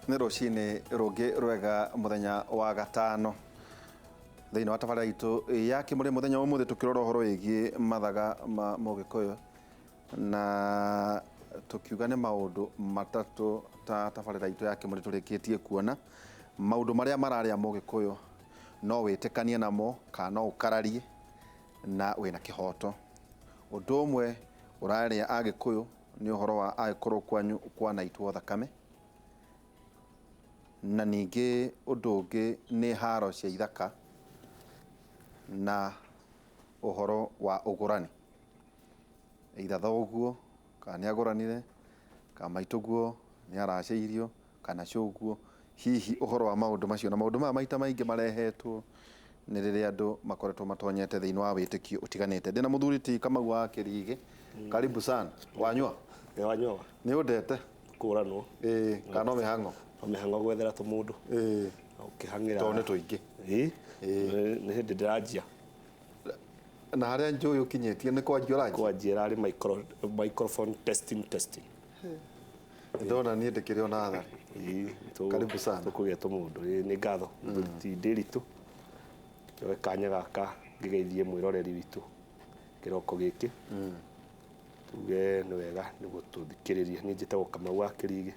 Nĩ rũcinĩ rũngĩ rwega mũthenya wa gatano thĩinĩ wa tabarĩra itũ ya kĩmũrĩ. Mũthenya wa ũmũthĩ tũkĩrora ũhoro wĩgiĩ mathaga ma Mũgĩkũyũ, na tũkiuga nĩ maũndũ matatũ ta tabarĩra itũ ya kĩmũrĩ tũrĩkĩtie kuona maũndũ marĩa mararĩa Mũgĩkũyũ, no wĩtĩkanie namo kana no ũkararie na wĩna kĩhoto. Ũndũ ũmwe ũrarĩa Agĩkũyũ nĩ ũhoro wa agĩkorwo kwanyu kwanaitwo thakame, na ningĩ ũndũ ũngĩ nĩ haro cia ithaka na ũhoro wa ũgũrani, either thoguo kana nĩ agũranire, kana maitũguo nĩ aracĩirio, kana cũguo. Hihi ũhoro wa maũndũ macio na maũndũ maya maita maingĩ marehetwo nĩ rĩrĩa andũ makoretwo matonyete thĩinĩ wa wĩtĩkio ũtiganĩte. Ndĩna mũthuri ti Kamau wa Kĩrigĩ, karibu sana. Wanyua? Wanyua. Nĩ ũndete? Kũranwo. Ĩĩ, kana no mĩhang'o? No mĩhang'o gwethera tũmũndũ. Ĩĩ. Ũkĩhang'ĩra. Tondũ nĩ tũingĩ. Ĩĩ. Nĩ hĩndĩ ndĩranjia. Na harĩa njũĩ ũkinyĩtie nĩ kwanjia ũranjia? Kwanjia ĩrarĩ microphone testing testing. Ndona niĩ ndĩkĩrĩ o natharĩ. Karibu sana. Tũkũgĩa tũmũndũ. Ĩĩ, nĩ ngatho. Ti Ndĩritũ. Njoe kanya gaka ngĩgeithie mwĩroreri witũ kĩroko gĩkĩ. Tuge nĩ wega nĩ gũtũthikĩrĩria. Niĩ njĩtagwo Kamau wa Kĩrigĩ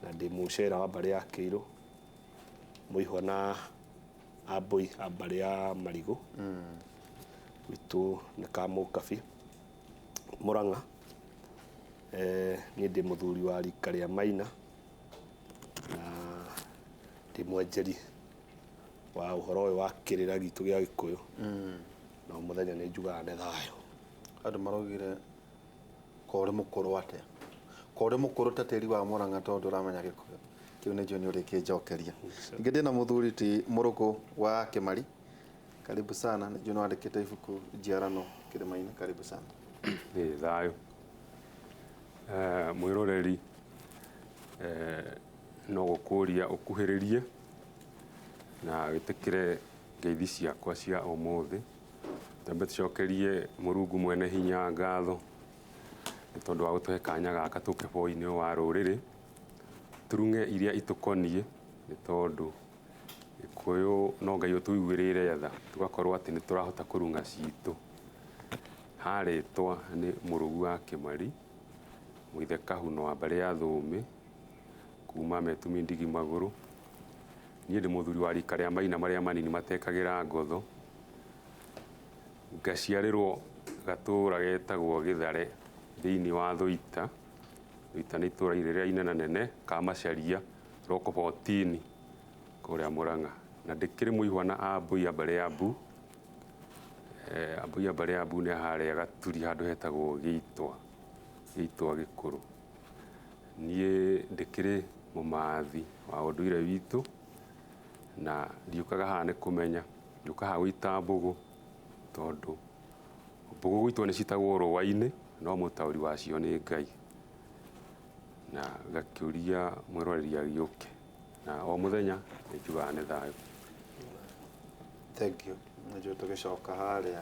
na ndĩ mũcera wa mbarĩ ya Kĩirũ, mũihwa na Ambũi a mbarĩ ya Marigũ. Gwitũ nĩ Kamũkabi, Mũrang'a. Niĩ ndĩ mũthuri wa rika rĩa Maina na ndĩ mwenjeri wa ũhoro ũyũ wa kĩrĩra gitũ gĩa Gĩkũyũ. Na o mũthenya nĩ njugaga nĩ thayũ. Andũ maraugire ko ũrĩ mũkũrũ atĩa? Ko ũrĩ mũkũrũ ta tĩri wa Mũrang'a tondũ ũramenya Gĩkũyũ? Kĩu nĩ njũĩ nĩ ũrĩkĩnjokeria. Ningĩ ndĩna mũthuri ti Mũrũgũ wa Kĩmari. Karibu sana. Nĩ njũĩ nĩ wandĩkĩte ibuku Njiarano Kĩrĩma-inĩ. Karibu sana. Ĩ thayũ. Mwĩroreri, no gũkũria ũkuhĩrĩrie na wĩtĩkĩre ngeithi ciakwa cia ũmũthĩ. Twambe tũcokerie Mũrungu mwene hinya ngatho nĩ tondũ wa gũtũhe kanya gaka tũke hwaĩ-inĩ ũyũ wa rũrĩrĩ, turung'e iria itũkoniĩ nĩ tondũ Gĩkũyũ no Ngai ũtũiguĩrĩire tha tũgakorwo atĩ nĩ tũrahota kũrung'a citũ. Harĩtwa nĩ Mũrũgu wa Kĩmari, Mũithe Kahuno wa mbarĩ ya Thũũmĩ, kuma Metumi Ndigi Magũrũ. Niĩ ndĩ mũthuri wa rika rĩa maina marĩa manini matekagĩra ngotho. Ngaciarĩrwo gatũra getagwo Gĩthare thĩinĩ wa Thũita. Thũita nĩ itũra rĩrĩa inenanene ka Macharia Roko 14 kũrĩa Mũrang'a. Na ndĩkĩrĩ mũihwa na Ambũi a mbarĩ ya Mbu. Ambũi a mbarĩ ya Mbu nĩ harĩa Gaturi handũ hetagwo Gĩitwa, Gĩitwa Gĩkũrũ. Niĩ ndĩkĩrĩ mũmathi wa ũndũire witũ na ndiũkaga haha nĩ kũmenya, njũkaga haha gũita mbũgũ tondũ mbũgũ gũitwo nĩ citagwo rũa-inĩ no mũtaũri wacio nĩ Ngai. Na ngakĩũria mwĩroreri agĩũke na o mũthenya nĩ njugaga nĩ thayũ. Thank you. Nĩnjũĩ tũgĩcoka harĩa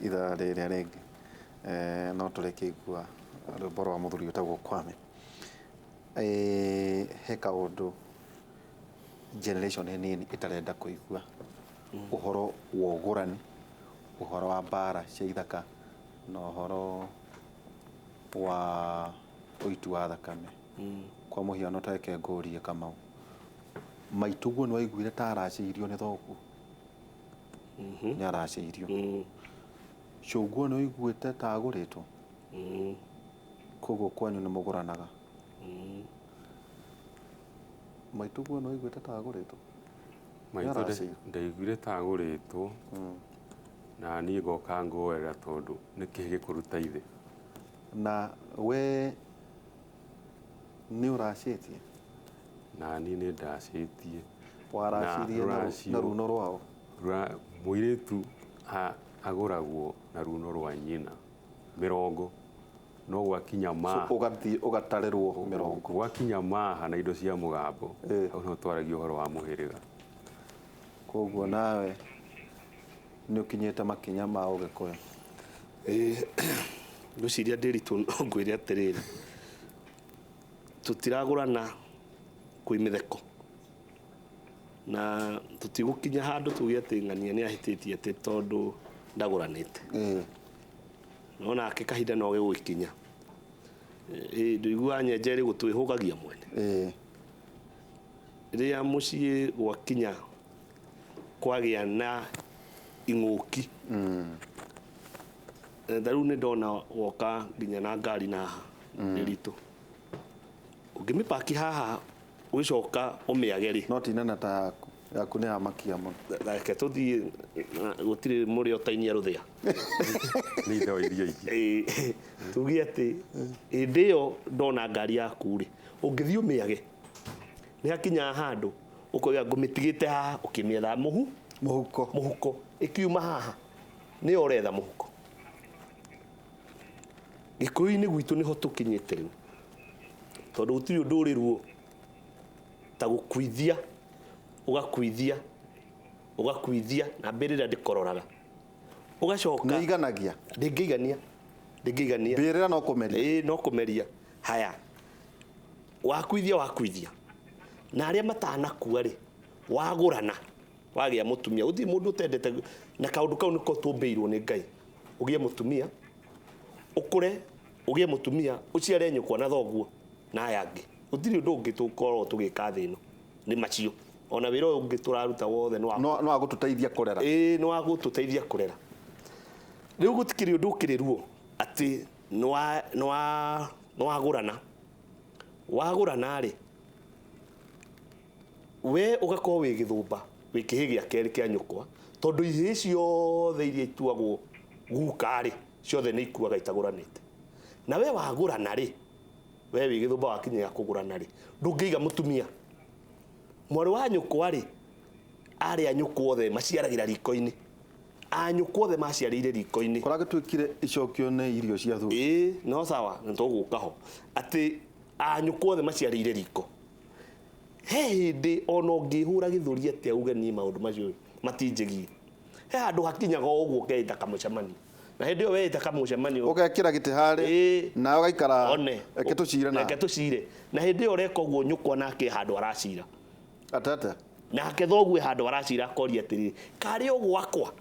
ithaa rĩrĩa rĩngĩ no tũrĩkĩigua rwĩmbo rwa mũthuri wĩtagwo Kwame. He kaũndũ generation nini ĩtarenda kũigua, ũhoro wa ũgũrani, ũhoro wa mbara cia ithaka na ũhoro wa ũiti wa thakame. Kwa mũhiano ta reke ngũrie Kamau, maitũguo nĩ waiguire ta aracĩirio nĩ thoguo? Nĩ aracĩirio. Cũguo nĩ ũiguĩte ta agũrĩtwo? Koguo kwanyu nĩ mũgũranaga? Maitũguo nĩ waiguĩte ta agũrĩtwo? Maitũ ndaiguire ta agũrĩtwo na niĩ ngoka ngoerera tondũ nĩ kĩĩ gĩkũruta ithe. Na we nĩ ũracĩtie? Na niĩ nĩ ndacĩtie. Waracirie na runo rwao? Mũirĩtu agũragwo na runo rwa nyina mĩrongo, no gwakinya ma ũgathiĩ ũgatarĩrwo mĩrongo, gwakinya maha na indo cia mũgambo, hau nĩho twaragia ũhoro wa mũhĩrĩga. Koguo nawe nĩ ũkinyĩte makinya ma ũgĩkũyũ? Ngwĩciria Ndĩritũ no ngwĩre atĩrĩrĩ, tũtiragũrana. Kwĩ mĩtheko na tũtigũkinya handũ tuge atĩ ng'ania nĩ ahĩtĩtie atĩ tondũ ndagũranĩte. No nake kahinda no gegũgĩkinya. Ndũiguaga nyenje ĩrĩ gũtũ ĩhũgagia mwene. Rĩrĩa mũciĩ gwakinya kwagĩa na ing'ũki, ta rĩu nĩ ndona woka nginya na ngari na haha nĩ ritũ ũngĩmĩpaki haha ũgĩcoka ũmĩage rĩ. No ti nene ta yaku. Yaku nĩ yamakia mũno. Reke tũthiĩ gũtirĩ mũrĩ ũtainia rũthĩa. Nĩ ithe wa iria ingĩ. Tuge atĩ hĩndĩ ĩyo ndona ngari yaku rĩ, ũngĩthiĩ ũmĩage nĩ hakinyaga handũ ũkoiga ngũmĩtigĩte haha ũkĩmĩetha mũhu Mũhuko. Mũhuko ĩkiuma haha nĩyo ũretha mũhuko. Gĩkũyũ-inĩ gwitũ nĩho tũkinyĩte rĩu, tondũ gũtirĩ ũndũ ũrĩ ruo ta gũkuithia, ũgakuithia, ũgakuithia na mbĩrĩra ndĩkororaga, ũgacoka Nĩ iganagia. Ndĩngĩigania, ndĩngĩigania. Mbĩrĩra no kũmeria. Ĩĩ, no kũmeria. Haya, wakuithia, wakuithia na arĩa matanakua rĩ, wagũrana, wagĩa mũtumia, gũtirĩ mũndũ ũtendete na kaũndũ kau nĩko tũmbĩirwo nĩ Ngai. Ũgĩe mũtumia, ũkũre, ũgĩe mũtumia, ũciare nyũkwa na thoguo na aya angĩ. Gũtirĩ ũndũ ũngĩ tũkoragwo tũgĩka thĩ ĩno, nĩ macio. Ona wĩra ũyũ ũngĩ tũraruta wothe nĩ wa No agũtũteithia kũrera. Ĩĩ, nĩ wa gũtũteithia kũrera. Rĩu gũtikĩrĩ ũndũ ũkĩrĩ ruo atĩ nĩ wagũrana, wagũrana rĩ, we ũgakorwo wĩ gĩthũmba, wĩ kĩhĩ gĩa kerĩ kĩa nyũkwa, tondũ ihĩĩ ciothe iria ituagwo guka rĩ, ciothe nĩ ikuaga itagũranĩte. Na we wagũrana rĩ, we wĩ gĩthũmba wakinya kũgũrana rĩ, ndũngĩiga mũtumia. Mwarĩ wa nyũkwa rĩ, arĩa nyũkwa othe maciaragĩra riko-inĩ, a nyũkwa othe maciarĩire riko-inĩ. Kũragĩtuĩkire icokio nĩ irio cia thutha. Ĩĩ, no sawa, nĩ tũgũka ho atĩ a nyũkwa othe maciarĩire riko. He hĩndĩ ona ũngĩhũra gĩthũri atĩa uge niĩ maũndũ macio matinjĩgie, he handũ hakinyaga o ũguo ũkeĩta kamũcemanio, na hĩndĩ ĩyo weĩta kamũcemanio Ũgekĩra gĩtĩ harĩa nawe ũgaikara one reke tũcire na reke tũcire. Na hĩndĩ ĩyo ũreka ũguo, nyũkwa nake handũ aracira. Atata. Nake thoguo handũ aracira, akoria atĩrĩrĩ, karĩ o gwakwa.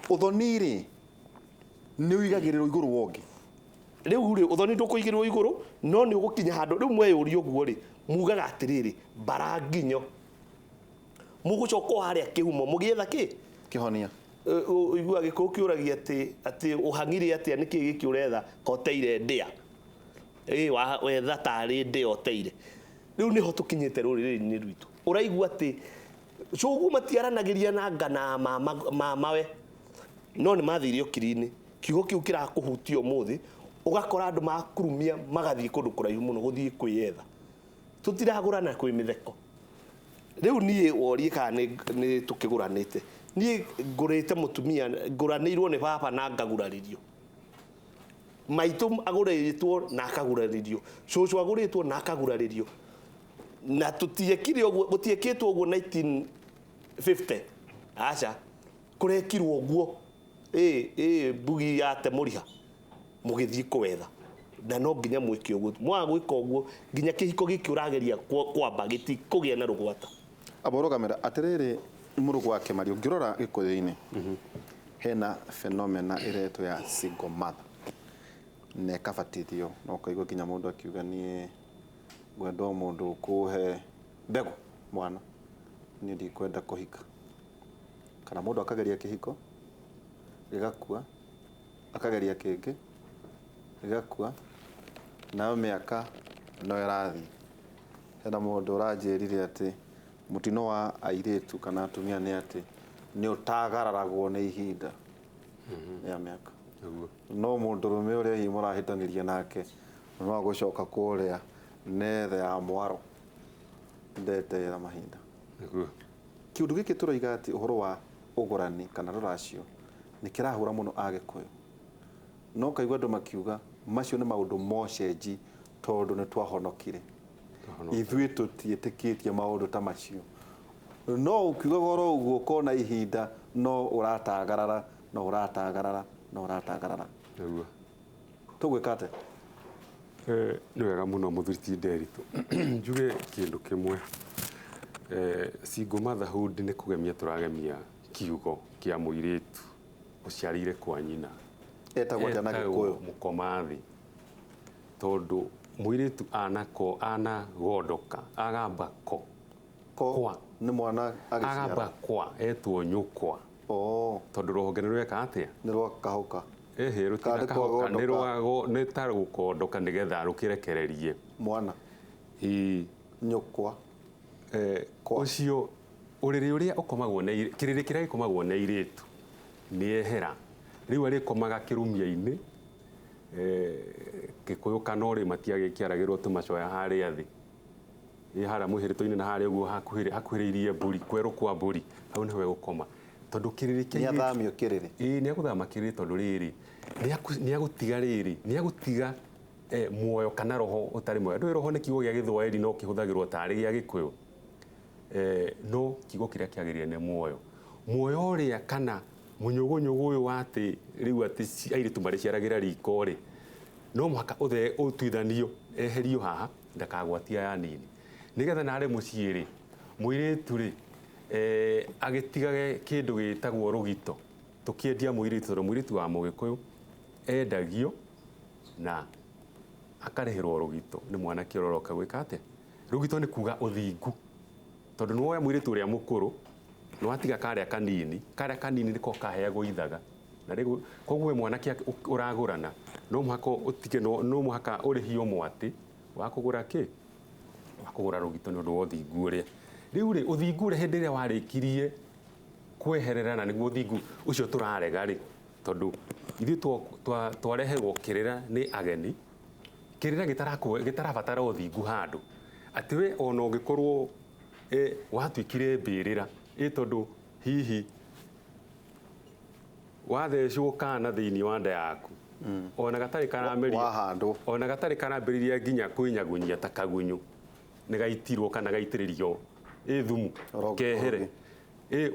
Ũthoni rĩ, nĩ ũigagĩrĩrwo igũrũ wa ũngĩ. Rĩu rĩ, ũthoni ndũkũigĩrĩrwo igũrũ, no nĩ ũgũkinya handũ rĩu mweyũria ũguo rĩ, mugaga atĩrĩrĩ, mbara nginyo, mũgũcoka o harĩa kĩhumo mũgĩetha kĩ. Kĩhonia. Ũiguaga Gĩkũyũ kĩũragia atĩ ũhang'ire atĩa, nĩkĩ gĩkĩ ũretha koteire ndĩa. Ĩ wetha tarĩ ndĩa ũteire. Rĩu nĩho tũkinyĩte rũrĩrĩ-inĩ rwitũ. Ũraigua atĩ cũguo matiaranagĩria na ngana mamawe, no nĩ mathire ũkiri-inĩ. Kiugo kĩu kĩrakũhutia ũmũthĩ, ũgakora andũ makurumia magathiĩ kũndũ kũraihu mũno gũthiĩ kwĩyetha. Tũtiragũrana kwĩ mĩtheko. Rĩu niĩ worie kana nĩ tũkĩgũranĩte. Niĩ ngũrĩte mũtumia, ngũranĩirwo nĩ baba na ngagurarĩrio. Maitũ agũrĩtwo na akagurarĩrio, cũcũ agũrĩtwo na akagurarĩrio. Na tũtiekire ũguo, gũtiekĩtwo ũguo 1950. Aca, kũrekirwo ũguo. Ĩ mbugi yate mũriha, mũgĩthiĩ kũwetha. Na no nginya mwĩke ũguo. Mwaga gwĩka ũguo, nginya kĩhiko gĩkĩ ũrageria kwamba gĩtikũgĩa na rũgwata. Amba ũrũgamĩra atĩrĩrĩ, mũrũgũ wa Kĩmari, ũngĩrora Gĩkũyũ-inĩ hena phenomena ĩretwo ya single mother na ĩkabatithio, na ũkaigua nginya mũndũ akiuga niĩ ngwenda o mũndũ ũkũhe mbegũ mwana, niĩ ndikwenda kũhika. Kana mũndũ akageria kĩhiko gĩgakua, akageria kĩngĩ gĩgakua, nayo mĩaka no ĩrathiĩ. Hena mũndũ ũranjĩrire atĩ mũtino wa airĩtu kana atumia nĩ atĩ nĩ ũtagararagwo nĩ ihinda rĩa mĩaka. No mũndũrũme ũrĩa hihi mũrahĩtanĩria nake no agũcoka kũrĩa netha ya mwaro ndeterera mahinda. Kĩũndũ gĩkĩ tũroiga atĩ ũhoro wa ũgũrani kana rũracio nĩ kĩrahũra mũno Agĩkũyũ, no kaigua andũ makiuga macio nĩ maũndũ mocenji tondũ nĩ twahonokire, ithuĩ tũtiĩtĩkĩtie maũndũ ta macio. No ũkiugaga oro ũguo ũkona ihinda no ũratagarara, no ũratagarara, no ũratagarara. Tũgwĩka atĩa? Nĩ wega mũno mũthuri ti Nderitu. Njuge kĩndũ kĩmwe. Single motherhood nĩ kũgemia tũragemia kiugo kĩa mũirĩtu ũciarĩire kwa nyina. Etagwo atĩa na Etagwo Gĩkũyũ? Mũkomathi, tondũ mũirĩtu anako anagondoka agamba ko Ko kwa. Nĩ mwana agĩciara. Agamba kwa etwo nyũkwa. Oh. Tondũ rũhonge nĩ rweka atĩa? Nĩ rwakahũka. Ĩhĩ, Kana nĩ rũtinakahoka, nĩ rwagondoka. rwago nĩ ta rũkondoka nĩgetha rũkĩrekererie mwana. Ĩĩ. Nyũkwa. Kwa. Ũcio ũrĩrĩ ũrĩa ũkomagwo nĩ kĩrĩrĩ kĩrĩa gĩkomagwo nĩ airĩtu nĩ ehera rĩu arĩkomaga kĩrumia-inĩ. Gĩkũyũ kana ũrĩ matiagĩkĩaragĩrwo tũmacoya harĩa thĩ, ĩ harĩa mũhĩrĩto-inĩ na harĩa ũguo hakuhĩrĩirie mbũri, kwerũ kwa mbũri, hau nĩho egũkoma tondũ kĩrĩrĩ kĩa Nĩ airĩtu athamio kĩrĩrĩ. Ĩĩ, nĩ agũthama kĩrĩrĩ tondũ rĩrĩ nĩ agũtiga rĩrĩ nĩ agũtiga muoyo kana roho ũtarĩ mwega. Ndũĩ roho nĩ kiugo gĩa Gĩthwaĩri no kĩhũthagĩrwo tarĩ gĩa Gĩkũyũ. No kiugo kĩrĩa kĩagĩrĩire nĩ muoyo. Muoyo ũrĩa kana mũnyũgũnyũgũ ũyũ wa atĩ rĩu atĩ airĩtu marĩciaragĩra riko rĩ, no mũhaka ũtuithanio eherio haha ndakagwatie aya nini, nĩgetha narĩ mũciĩ rĩ mũirĩtu rĩ agĩtigage kĩndũ gĩtagwo rũgito. Tũkĩendia mũirĩtu tondũ mũirĩtu wa Mũgĩkũyũ endagio na akarĩhĩrwo rũgito nĩ mwanake ũrĩa ũroka gwĩka atĩa. Rũgito nĩ kuga ũthingu, tondũ nĩ woya mũirĩtu ũrĩa mũkũrũ nĩ watiga karĩa kanini, karĩa kanini nĩko kaheagwo ithaga na rĩu koguo we mwanake ũragũrana no mũhaka ũtige, no mũhaka ũrĩhio mwatĩ wa kũgũra kĩ, wa kũgũra rũgito nĩ ũndũ wa ũthingu ũrĩa. Rĩu rĩ ũthingu ũrĩa hĩndĩ ĩrĩa warĩkirie kweherera na nĩguo ũthingu ũcio tũrarega rĩ, tondũ ithuĩ twareherwo kĩrĩra nĩ ageni, kĩrĩra gĩtarabatara ũthingu handũ atĩ we ona ũngĩkorwo watuĩkire mbĩrĩra ĩ tondũ hihi wathecwo kana thĩinĩ wa nda yaku ona gatarĩ karameria Wahandwo. ona gatarĩ karambĩrĩria nginya kwĩnyagunyia ta kagunyũ nĩ gaitirwo kana gaitĩrĩrio ĩ thumu kehere ĩ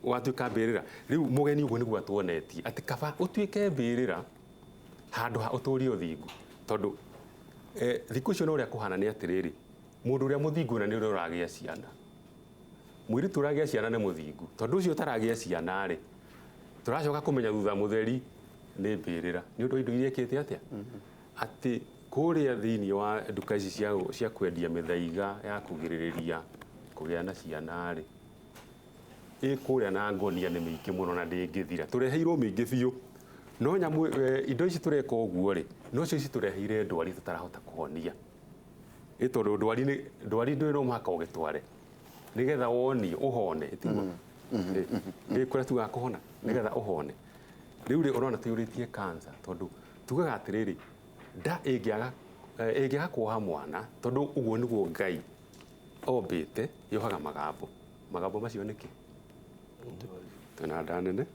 watuĩka mbĩrĩra. Rĩu mũgeni ũguo nĩguo atuonetie atĩ kaba ũtuĩke mbĩrĩra handũ ha ũtũrie ũthingu, tondũ thikũ icio no ũrĩa kũhana nĩ atĩrĩrĩ, mũndũ ũrĩa mũthingu na nĩ ũrĩa ũragĩa ciana, mũirĩtu ũragĩa ciana nĩ mũthingu, tondũ ũcio ũtaragĩa ciana rĩ tũracoka kũmenya thutha mũtheri nĩ mbĩrĩra nĩ ũndũ wa indo iria ĩkĩte atĩa atĩ kũrĩa thĩinĩ wa nduka ici cia kwendia mĩthaiga ya kũgirĩrĩria kũgĩa na ciana rĩ ĩ kũrĩa na ngonia nĩ mĩingĩ mũno na ndĩngĩthira, tũreheirwo mĩingĩ biũ no nyamũ indo ici tũreka ũguo rĩ no cio ici tũreheire ndwari tũtarahota kũhonia ĩ tondũ ndwari ndũrĩ no mũhaka ũgĩtware nĩgetha wonie ũhone ĩtiguo ĩ kũrĩa tugaga kũhona nĩgetha ũhone. Rĩu rĩ ũrona tũiyũrĩtie cancer tondũ tugaga atĩrĩrĩ nda ĩngĩaga kuoha mwana tondũ ũguo nĩguo Ngai ombĩte yohaga magambo, magambo macio nĩkĩ twĩna nda nene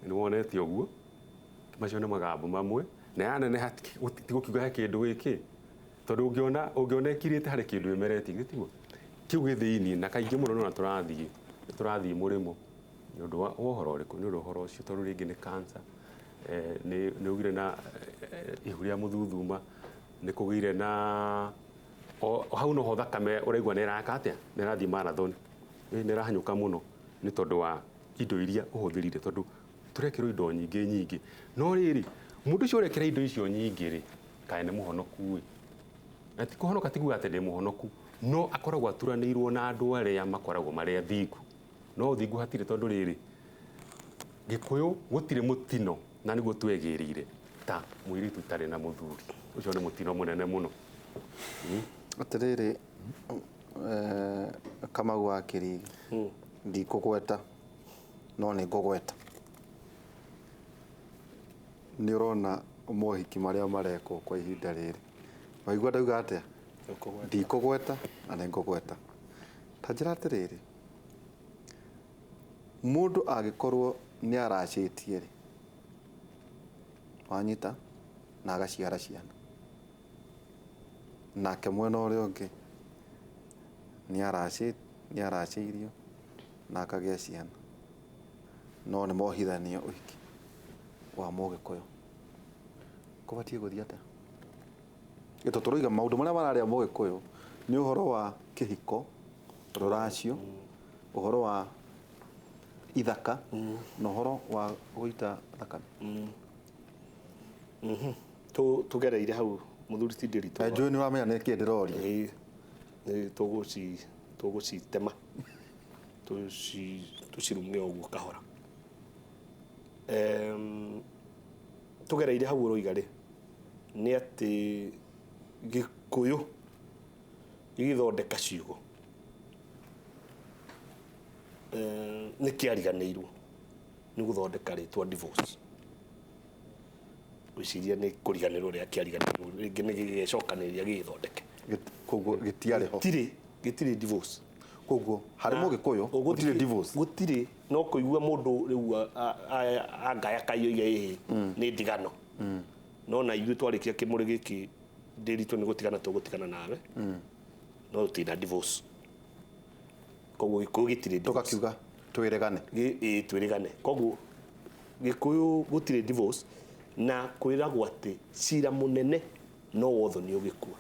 nĩ wonete ũguo macio nĩ magambo mamwe na yaneneha tigũkiuga he kĩndũ gĩkĩ tondũ ũngĩona ĩkirĩte harĩ kĩndũ ĩmeretie githĩ tiguo kĩu gĩ thĩiniĩ na kaingĩ mũno nĩwona tũrathiĩ mũrĩmo nĩ ũndũ wa ũhoro ũrĩkũ nĩ ũndũ wa ũhoro ũcio tondũ rĩngĩ nĩ cancer nĩ ũgire na ihu rĩa mũthuthuma nĩ kũgĩire na hau noho thakame ũraigua nĩ ĩraka atĩa nĩ ĩrathiĩ marathon nĩ ĩrahanyũka mũno nĩ tondũ wa indo iria ũhũthĩrire tondũ tũrekĩrwo indo nyingĩ nyingĩ no rĩrĩ mũndũ ũcio ũrekĩra indo icio nyingĩ rĩ kaĩ nĩ mũhonoku ĩ na ti kũhonoka ti kuga atĩ ndĩ mũhonoku no akoragwo aturanĩirwo na andũ arĩa makoragwo marĩ athingu no ũthingu hatirĩ tondũ rĩrĩ Gĩkũyũ gũtirĩ mũtino na nĩguo twegĩrĩire ta mũirĩtu ũtarĩ na mũthuri ũcio nĩ mũtino mũnene mũno. Atĩrĩrĩ Kamau wa Kĩrigi ndikũgweta no nĩ ngũgweta nĩ ũrona mohiki marĩa marekwo kwa ihinda rĩrĩ waigua ndauga atĩa ndikũgweta na nĩ ngũgweta ta njĩra atĩrĩrĩ mũndũ angĩkorwo nĩ aracĩtie rĩ wanyita na agaciara ciana nake mwena ũrĩa ũngĩ nĩ aracĩirio na akagĩa ciana no nĩ mohithanio ũhiki wa Mũgĩkũyũ kũbatiĩ gũthiĩ atĩa ĩto tũroiga maũndũ marĩa mararĩa Mũgĩkũyũ nĩ ũhoro wa kĩhiko Rũracio, ũhoro wa ithaka na ũhoro wa gũita thakame. Tugereire hau muthuri ti Ndiritu. Na njũĩ nĩ ũramenya nĩ kĩĩ ndĩroria. Ĩĩ, nĩ tũgũcitema tũcirunge ũguo kahora. Tugereire hau ũroiga rĩ, nĩ atĩ Gĩkũyũ gĩgĩthondeka ciugo nĩ kĩariganĩirwo nĩ gũthondeka rĩtwa divorce. Gwĩciria nĩ kũriganĩrwo rĩa kĩariganĩirwo, rĩngĩ nĩ gĩgĩcokanĩrĩria gĩgĩthondeke. Koguo gĩtiarĩ ho. Gĩtirĩ divorce. Koguo harĩ Mũgĩkũyũ gũtirĩ divorce. Gũtirĩ, no kũigua mũndũ rĩu angaya kaioiga ĩhĩ nĩ ndigano. No na ithuĩ twarĩkia kĩmũrĩ gĩkĩ Ndiritu nĩ gũtigana tũgũtigana nawe. No tũtirĩ na divorce. Koguo Gĩkũyũ gĩtirĩ divorce. Tũgakiuga twĩrĩgane. Ĩĩ, twĩrĩgane. Koguo Gĩkũyũ gũtirĩ divorce na kwĩragwo atĩ cira mũnene no wotho nĩ ũgĩkua.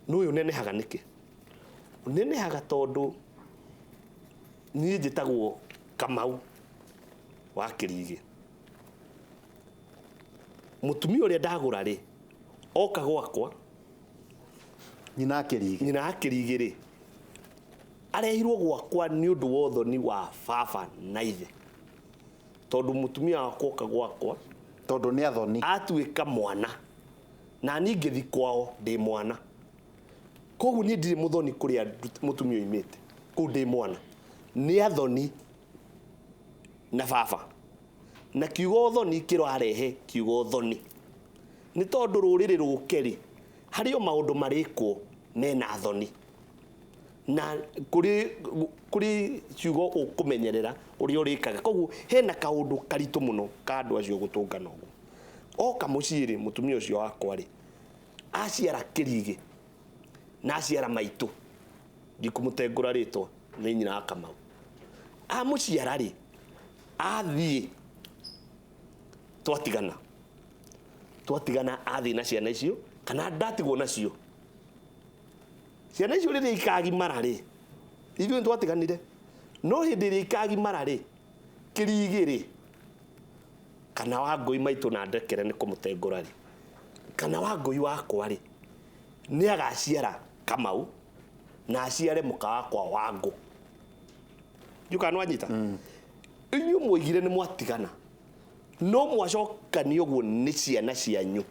No ũyũ ũnenehaga nĩkĩ? Ũnenehaga tondũ niĩ njĩtagwo Kamau wa Kĩrigĩ. Mũtumia ũrĩa ndagũra rĩ, oka gwakwa, Nyina Kĩrigĩ. Nyina Kĩrigĩ rĩ, arehirwo gwakwa nĩ ũndũ wa ũthoni wa baba na ithe. Tondũ mũtumia wakwa oka gwakwa, tondũ nĩ athoni, atuĩka mwana, na niĩ ngĩthiĩ kwao ndĩ mwana. Koguo niĩ ndirĩ mũthoni kũrĩa mũtumia oimĩte, kũu ndĩ mwana. Nĩ athoni na baba. Na kiugo ũthoni kĩrarehe kiugo ũthoni. Nĩ tondũ rũrĩrĩ rũke rĩ, harĩ o maũndũ marĩkwo mena athoni. Na kũrĩ ciugo ũkũmenyerera ũrĩa ũrĩkaga. Koguo hena kaũndũ karitũ mũno ka andũ acio gũtũngana ũguo. Oka mũciĩ rĩ, mũtumia ũcio wakwa rĩ, aciara Kĩrigĩ na aciara maitũ, ndikũmũtengũra rĩtwa, nĩ nyina wa Kamau. Amũciara rĩ, athiĩ twatigana. Twatigana athiĩ na ciana icio, kana ndatigwo nacio. Ciana icio rĩrĩa ikagimara rĩ, ithuĩ nĩtwatiganire. No hĩndĩ ĩrĩa ikagimara rĩ, Kĩrigĩ rĩ, kana Wangũi maitũ na ndekere nĩ kũmũtengũra rĩ, kana Wangũi wakwa rĩ, nĩ agaciara Kamau na aciare mũka wakwa Wangũ. Ndiũĩ kana nĩwanyita? Inyuĩ mwoigire nĩ mwatigana, no mwacokania ũguo nĩ ciana cianyu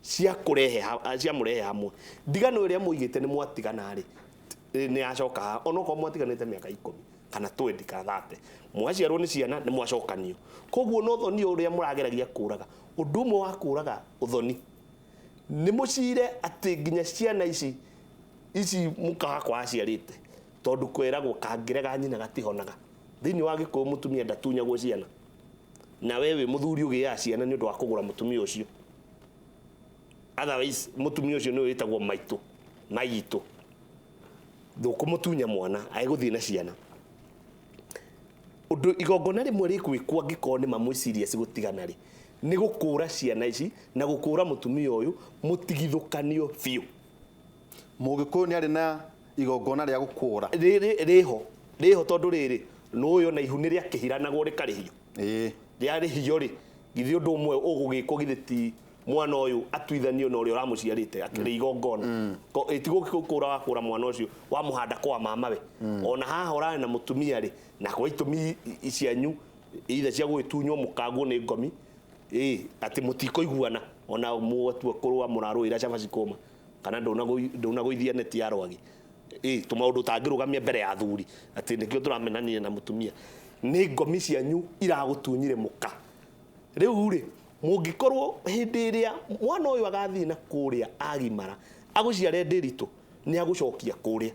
cia kũrehe cia mũrehe hamwe. Ndigano ĩrĩa mwoigĩte nĩ mwatigana rĩ, nĩ yacoka haha, onokorwo mwatiganĩte mĩaka 10 kana 20 kana 30, mwaciarwo nĩ ciana nĩ mwacokanio. Koguo no ũthoni ũrĩa mũrageragia kũraga, ũndũ ũmwe wa kũraga ũthoni nĩ mũcire atĩ nginya ciana ici mũka wakwa aciarĩte, tondũ kwĩragwo kangĩrega nyina gatihonaga. Thĩinĩ wa Gĩkũyũ mũtumia ndatunyagwo ciana, na we wĩ mũthuri ũgĩaga ciana nĩ ũndũ wa kũgũra mũtumia ũcio. Otherwise mũtumia ũcio nĩwe wĩtagwo maitũ, maitũ. Ndũkũmũtunya mwana, agũthiĩ na ciana. Ũndũ igongona rĩmwe rĩgwĩkwo angĩkorwo nĩ mamwĩciria cigũtigana rĩ, nĩ gũkũra ciana ici na gũkũra mũtumia ũyũ mũtigithũkanio biũ. Mũgĩkũyũ nĩ arĩ na igongona rĩa gũkũra. Rĩho, rĩho tondũ rĩrĩ, nũyũ na ihu nĩ rĩakĩhiranagwo rĩkarĩhio. Rĩarĩhio rĩ, githĩ ũndũ ũmwe ũgũgĩkwo githĩ ti mwana ũyũ atuithanio na ũrĩa ũramũciarĩte akĩrĩ igongona. Ko, ti gũkũra wakũra mwana ũcio wamũhanda kwa mamawe. Ona haha ũrarĩ na mũtumia rĩ, na kwa itũmi cianyu ithe cia gũgĩtunywo mũkagwo nĩ ngomi, atĩ mũtikũiguana ona mwatua kũrũa mũrarũĩra cabaci kũma kana ndũnagũithia neti ya rwagĩ. Tũmaũndũ ũtangĩrũgamia mbere ya athuri atĩ nĩkĩo tũramenanire na mũtumia. Nĩ ngomi cianyu iragũtunyire mũka. Rĩu rĩ, mũngĩkorwo hĩndĩ ĩrĩa mwana ũyũ agathiĩ na kũrĩa agimara, agũciare Ndiritu, nĩ agũcokia kũrĩa.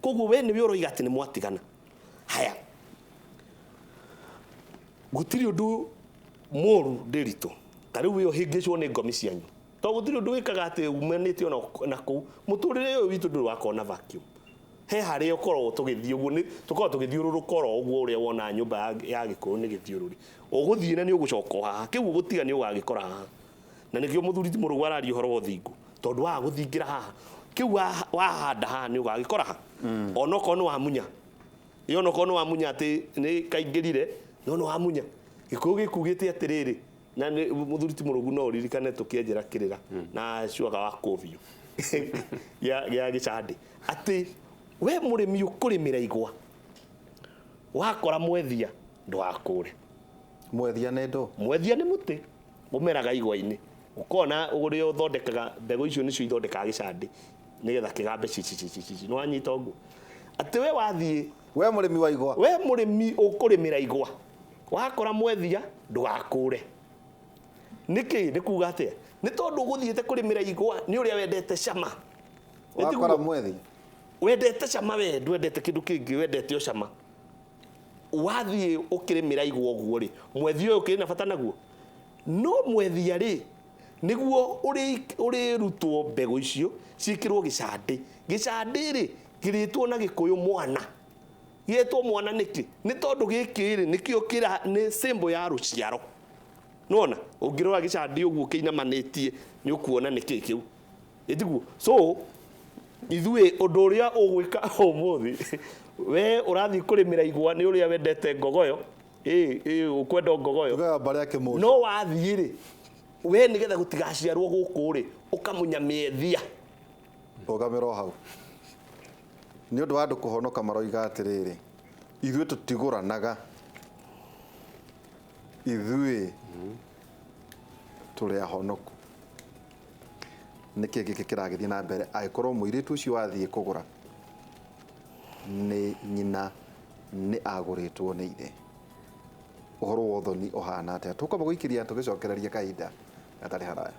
Koguo we nĩwe ũroiga atĩ nĩ mwatigana. Haya, gũtirĩ ũndũ mũru Ndiritu, ta rĩu we ũhĩngĩcwo nĩ ngomi cianyu. Tondũ gũtirĩ ũndũ wĩkaga atĩ umanĩte ona na kũu. Mũtũrĩre ũyũ witũ ndũrĩ wakorwo na vacuum. He harĩa ũkoragwo tũgĩthiĩ ũguo, nĩ tũkoragwo tũgĩthiũrũrũka oro ũguo ũrĩa wona nyũmba ya Gĩkũyũ nĩ gĩthiũrũrĩ. Ũgũthiĩ na nĩ ũgũcoka o haha, kĩu ũgũtiga nĩ ũgagĩkora haha. Na nĩkĩo mũthuri ti Mũrũgũ araria ũhoro wa ũthingu, tondũ waga gũthingĩra haha. Kĩu wahanda haha nĩ ũgagĩkora ha onokorwo nĩ wamunya, ĩ onokorwo nĩ wamunya atĩ nĩ kaingĩrire, no nĩ wamunya. Gĩkũyũ gĩkugĩte atĩrĩrĩ, na nĩ mũthuri ti mũrũgu, no ũririkane tũkĩenjera kĩrĩra na cuaga wa kũbiũ gĩa gĩcandĩ, atĩ we mũrĩmi ũkũrĩmĩra igwa, wakora mwethia ndũgakũre. Mwethia nĩ ndũ? Mwethia nĩ mũtĩ ũmeraga igwa-inĩ, ũkona ũrĩa ũthondekaga mbegũ icio nĩcio ithondekaga gĩcandĩ nĩgetha kĩgambe cicicicici. Nĩ wanyita ũguo atĩ we wathiĩ We mũrĩmi wa igwa, we mũrĩmi ũkũrĩmĩra igwa, wakora mwethia ndũgakũre. Nĩkĩ? Nĩ kuga atĩa? Nĩ tondũ ũgũthiĩte kũrĩmĩra igwa nĩ ũrĩa wendete cama. Nĩ tiguo? Wakora mwethi. Wendete cama, we ndwendete kĩndũ kĩngĩ, wendete o cama. Wathiĩ ũkĩrĩmĩra igwa ũguo rĩ, mwethi ũyũ ũkĩrĩ na bata naguo? No mwethia rĩ, nĩguo ũrĩrutwo mbegũ icio ciĩkĩrwo gĩcandĩ. Gĩcandĩ rĩ, kĩrĩtwo na Gĩkũyũ mwana. Gĩetwo mwana nĩkĩ? Nĩ tondũ gĩkĩ rĩ, nĩkĩo kĩra nĩ symbol ya rũciaro. Nĩwona ũngĩrora gĩcandĩ ũguo kĩinamanĩtie, nĩ ũkuona nĩ kĩ kĩu, ĩtiguo? So ithuĩ ũndũ ũrĩa ũgwĩka ũmũthĩ, we ũrathiĩ kũrĩmĩra igwa nĩ ũrĩa wendete ngogoyo, ĩ ũkwenda ngogoyo. Tugaga mbarĩ ya kĩmũci. No wathiĩ rĩ, we nĩgetha gũtigaciarwo gũkũ rĩ, ũkamunya mĩethia. Rũgamĩra o hau nĩ ũndũ wa andũ kũhonoka. Maroiga atĩrĩrĩ, ithuĩ tũtigũranaga, ithuĩ tũrĩ ahonoku. Nĩkĩ gĩkĩ kĩragĩthiĩ na mbere angĩkorwo mũirĩtu ũcio wathiĩ kũgũra nĩ nyina nĩ agũrĩtwo nĩ ithe? Ũhoro wa ũthoni ũhana atĩa? Tũkwamba gũikĩria tũgĩcokereria kahinda gatarĩ haraya.